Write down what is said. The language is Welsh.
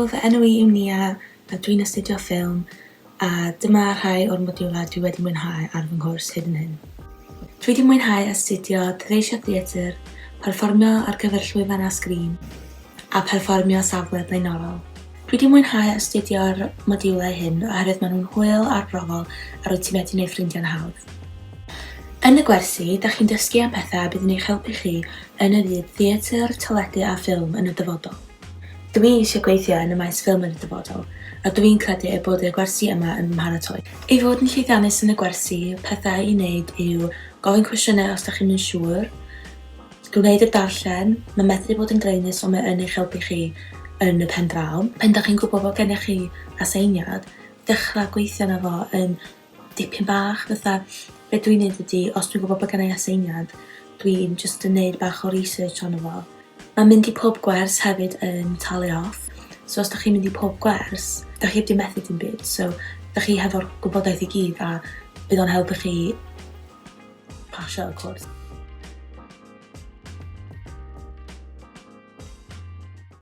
Helo, fy enw i yw Nia a dwi'n astudio ffilm a dyma rhai o'r modiwlau dwi wedi mwynhau ar fy nghwrs hyd yn hyn. Dwi wedi mwynhau astudio dyfeisio theatr, perfformio ar gyfer llwyfan a sgrin, a pherfformio safle blaenorol. Dwi wedi mwynhau astudio'r modiwlau hyn oherwydd maen nhw'n hwyl, arbrofol a rwyt ti'n medru gwneud ffrindiau'n hawdd. Yn y gwersi, dach chi'n dysgu am pethau bydd yn eich helpu chi yn y byd theatr, teledu a ffilm yn y dyfodol. Dw i eisiau gweithio yn y maes ffilm yn y dyfodol, a dw i'n credu y bod y gwersi yma yn fy mharatoi. I fod yn llwyddiannus yn y gwersi, pethau i wneud yw gofyn cwestiynau os dach chi'm yn siŵr, gwneud y darllen, mae'n medru bod yn graenus ond mae yn eich helpu chi yn y pen draw. Pan dach chi'n gwybod bod gennych chi aseiniad, dechrau gweithio arno fo yn dipyn bach, fatha be dwi'n neud ydi os dwi'n gwybod bod gennai aseiniad, dwi'n jyst yn neud bach o research arno fo. Mae mynd i pob gwers hefyd yn talu off, so os dach chi'n mynd i pob gwers, dach chi heb 'di methu dim byd, so dach chi hefo'r gwybodaeth i gyd a bydd o'n helpu chi pasio y cwrs.